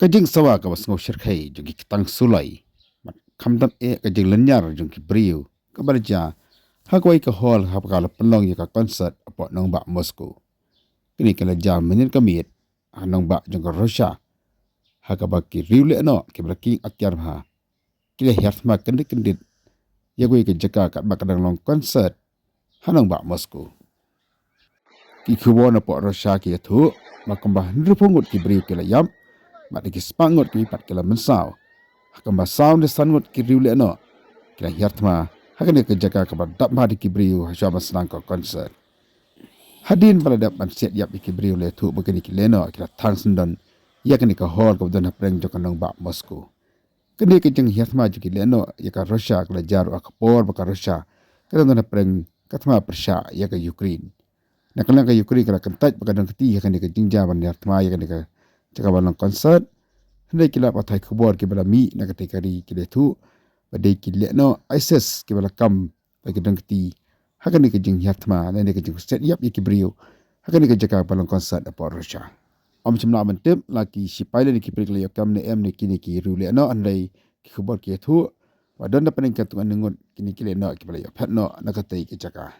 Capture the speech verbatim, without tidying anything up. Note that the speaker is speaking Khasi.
Ka jingsawa kaba sngewshyrkhei jong ki ktang suloi bad khamtam eh ka jinglynñiar jong ki briew kaba la jia ha kawei ka hall haba ka la pynlong ïa ka concert hapoh nongbah Moscow. Kane ka la jia mynnin ka miet ha nongbah jong ka Russia, ha kaba ki riew lehnoh kiba la kieng atiar bha ki la hiar thma kyndit kyndit ïa kawei ka jaka katba ka dang long concert ha nongbah Moscow. Ki khubor napoh Russia ki ïathuh ba kumba hynriewphew ngut ki briew ki la ïap bad da ki spah ngut ki pat ki la mynsaw, ha kumba saw ne san ngut ki riew lehnoh ki la hiar thma ha kane ka jaka kaba dap bha da ki briew hashwa ban sdang ka concert. Hadien ba la dep ban siat ïap ïa ki briew, la ïathuh ba kine ki lehnoh ki la thang syndon ïa kane ka hall kaba don hapdeng jong ka nongbah Moscow. Kane ka jinghiar thma jong ki lehnoh ïa ka Russia ka la jia ruh ha ka por ba ka Russia ka dang don hapdeng ka thma pyrshah ïa ka Ukraine. Na ka liang ka Ukraine ka la kyntait ba ka don kti ha kane ka jingjia ban hiar thma ïa kane ka jaka ba long concert. Hynrei ki lad pathai khubor kiba la mih na katei ka ri ki la ïathuh ba dei ki lehnoh ISIS kiba la kam ba ki don kti ha kane ka jinghiar thma lane ka jingsiat ïap ïa ki briew ha kane ka jaka ba long concert hapoh Russia. Ym shym lah ban tip la ki sipai lane ki pulit ki la ïoh kam ne em na kine ki riew lehnoh, hynrei ki khubor ki ïathuh ba don hapdeng ka tnga ngut kine ki lehnoh kiba la ïoh phet noh na katei ka jaka.